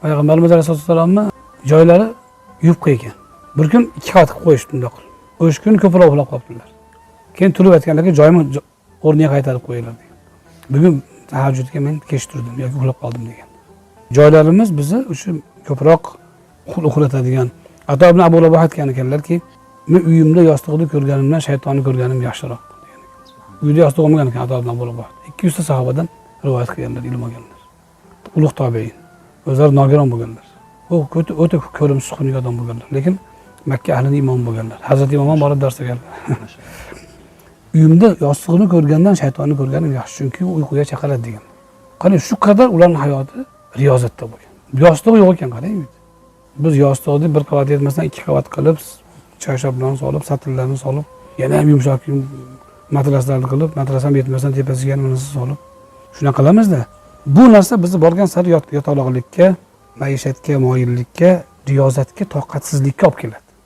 Payg'ambarimiz alayhissalomni joylari yupqa ekan. Bir kun 2 qavat qilib qo'yishdi bundoq qilib. O'sha kun ko'proq uxlab qolibdilar. Keyin turib aytganlarki, joyimni o'rniga qaytarib qo'yinglar degan. Bugun tahajjudga men kech turdim yoki uxlab qoldim degan. Joylarimiz bizni o'sha ko'proq uxlatadigan. Ato ibn Abu Raboh aytgan ekanlarki, men uyimda yostiqni ko'rganimdan shaytonni ko'rganim yaxshiroq degan ekan. Uyda yostiq bo'lmagan ekan Ato ibn Abu Raboh. 200 ta sahobadan rivoyat qilganlar, ilm olganlar. Ulug' tobein. O'zlari nogiron bo'lganlar. U o'ta ko'rimsiz xunuk odam bo'lganlar. Lekin Makka ahlining imomi bo'lganlar. Hazrati imom ham borib dars olganlar. Uyimda yostiqni ko'rgandan shaytonni ko'rganim yaxshi, chunki u uyquga chaqiradi degan. Qarang, shu qadar ularning hayoti riyozatda bo'lgan. Yostig'i yo'q ekan, qarang uyda. Biz yostiqni bir qavat yetmasdan 2 qavat qilib, choyshablarni solib, satillarni solib, yana ham yumshoq matraslarni qilib, matras ham yetmasdan tepasiga yana narsa solib, shunaqa qilamizda. Bu narsa bizni borgan sari yotoqlikka, maishatga, moyillikka, riyozatga, toqatsizlikka olib keladi.